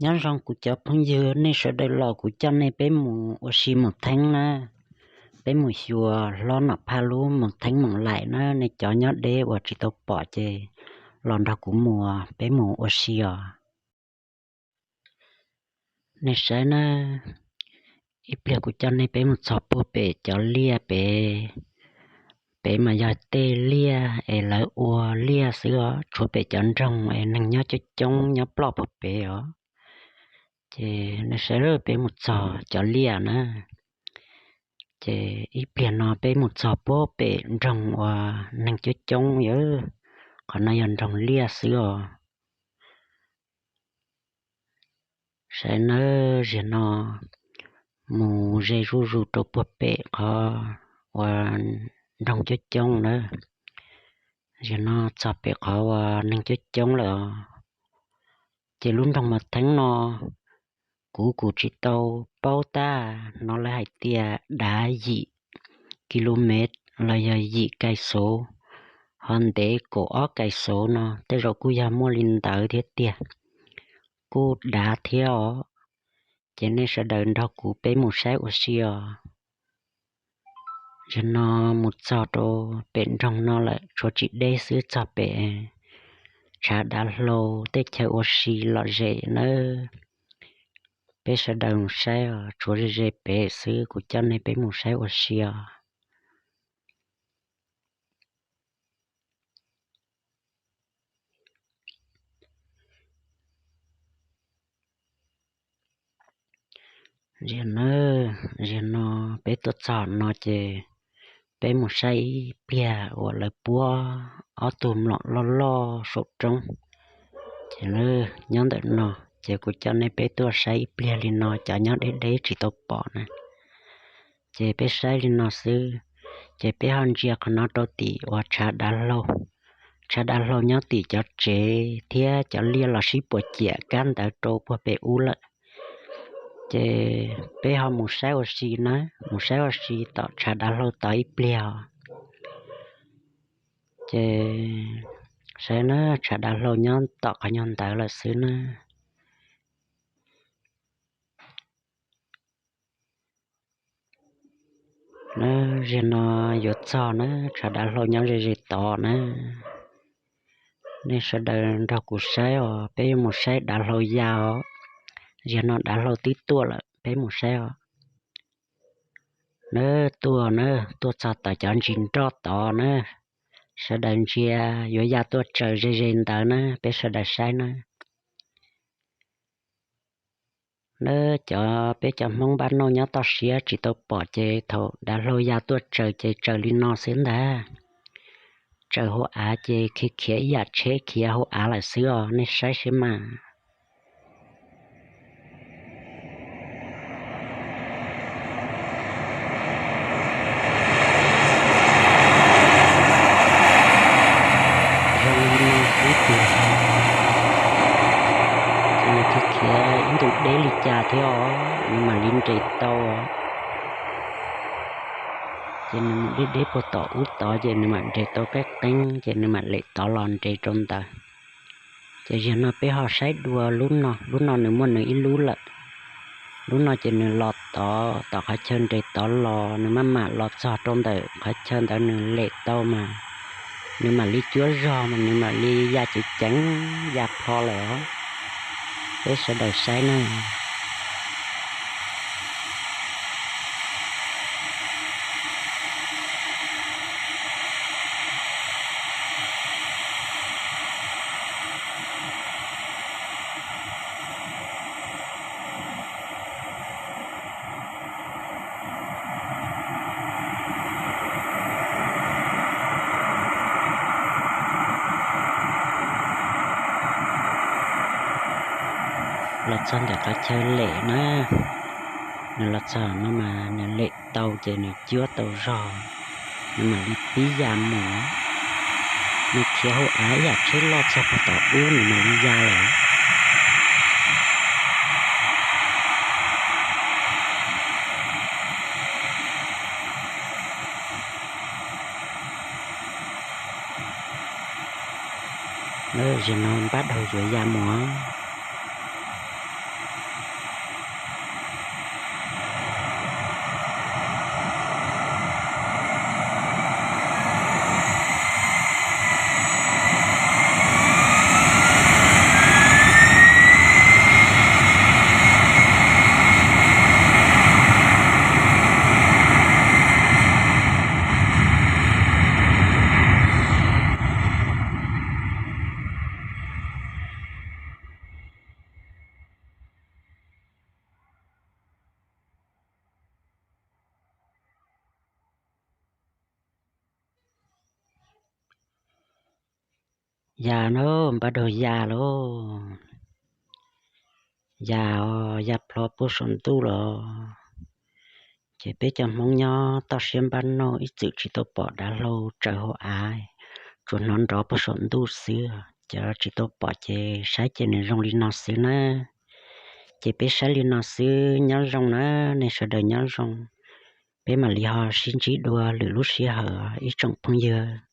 Nyob zoo kuv cov phooj ywg, nej sawv daws los kuv coj nej peb mus ua si Moos Theeb na. Peb mus xyuas hlob Nom Phaj lub Moos Theeb Moos Laim na, nej cov nyob deb uas tsis tau pom ces los nrog kuv mus, peb mus ua si os. Nej saib na, ib pliag kuv coj nej peb mus txog puag pem cov liaj pem, pem mas yog tej liaj es lawv ua liaj xwb os, tshuav pem cov nroog es neeg nyob coob coob nyob ploj puag pem os. Ces nej saib, peb mus txog cov liaj na, ces ib pliag no peb mus txog puag pem nroog uas neeg coob coob os, qhov no yog nroog liaj xwb os. Saib nawb, ziag no mus ze zuj zus rau puag pem qhov uas nroog coob coob na. Ziag no txog pem qhov uas neeg coob coob lawm os. Ces lub nroog Moos Theeb no kuv kuj tsis tau paub tab, no lawv hais tias dav yim ki lu mev los yog yim kais xuv, ho ntev kaum ob kais xuv no, tej zaum kuj yog muaj li ntawd thiab tiag, kuj dav thiab os. Ces nej sawv daws nrog kuv peb mus saib ua si os. Ziag no mus txog rau pem nroog no lawm, tshuav tsis deb xwb txog pem tshav dav hlau tej chaw ua si lom zem nawb. Peb sawv daws mus saib os, tshuav ze ze pem xwb, kuv coj nej peb mus saib ua si os. Ziag nawb, ziag no peb tuaj txog no ces peb mus saib ib pliag uas lawv puab ob tug mlom loj loj saum roob. Ces nyob ntawm no, ces kuv coj nej peb tuaj saib ib pliag li no, cov nyob deb deb tsis tau pom na. Ces peb saib li no xwb, ces peb ho ntsia qhov no rau tim uas tshav dav hlau. Tshav dav hlau nyob tim cov tsev thiab cov liaj los sib puas ciam kab ntawd rau puag pem ub lawm. Ces peb ho mus saib ua si na, mus saib ua si tom tshav dav hlau tod ib pliag os. Ces saib na, tshav dav hlau nyob tom qhov nyuag ntawd lawm xwb na. Na, ziag no yuav txog na, tshav dav hlau nyob ze ze tod na. Nej sawv daws nrog kuv saib os, peb yuav mus saib dav hlau ya os. Ziag no dav hlau twb tuaj lawm, peb mus saib os. Na, tuaj na, tuaj txog tom cov ntsis nroj tod na. Sawv daws ntsia, yuav ya tuaj tsaws ze ze ntawd na, peb sawv daws saib na. Na, cov peb cov Hmoob npab nauj nyob toj siab tsis tau pom ces thaum dav hlau ya tuaj tsaws ces tsaws li no xwb ntag. Tsaws hauv av ces khiav khiav ib yam tsheb khiav hauv av lawm xwb os, nej saib seb mas. Zoo li no xwb tiag, ces nws khiav khiav ib ntus deb li cas thiab os, nws mam li nres tau. Ces nws mus deb deb puag tom ub tod ces nws mam nres tau qeeb qeeb ces nws mam lem tod los nres rau ntawd. Ces ziag no peb ho saib dua lub no, lub no nws muaj nws ib lub lawm. Lub no ces nws los tod, tom qhov chaw nres tod los, nws maj mam los txog rau ntawm qhov chaw ntawd nws lem tau mas, nws mam li cuab zog mas nws mam li ya ceev ceev ya plho lawm os. Peb sawv daws saib na. Los txog ntawm qhov chaw lem na, nws los txog no mas nws lem tau ces nws cuab tau zog, nws mam li pib ya mus. Nws khiav hauv av ib yam tsheb loj txog puag tom ub nws mam li ya lawm. Lawv ziag no npab dhau yuav ya mus. Ya na, npaj dua ya lauj. Ya, ya plho puag saum ntuj los. Ces peb cov Hmoob nyob toj siab npaj noj ib txwm tsis tau pom dav hlau tsaws hauv av, tsuas hnov nrov puag saum ntuj xwb. Ces tsis tau pom ces saib ces nws zoo li no xwb na. Ces peb saib li no xwb, nyob zoo na, nej sawv daws nyob zoo. Peb mam li ho sib ntsib dua lwm lub sij hawm ib tsoom phooj ywg.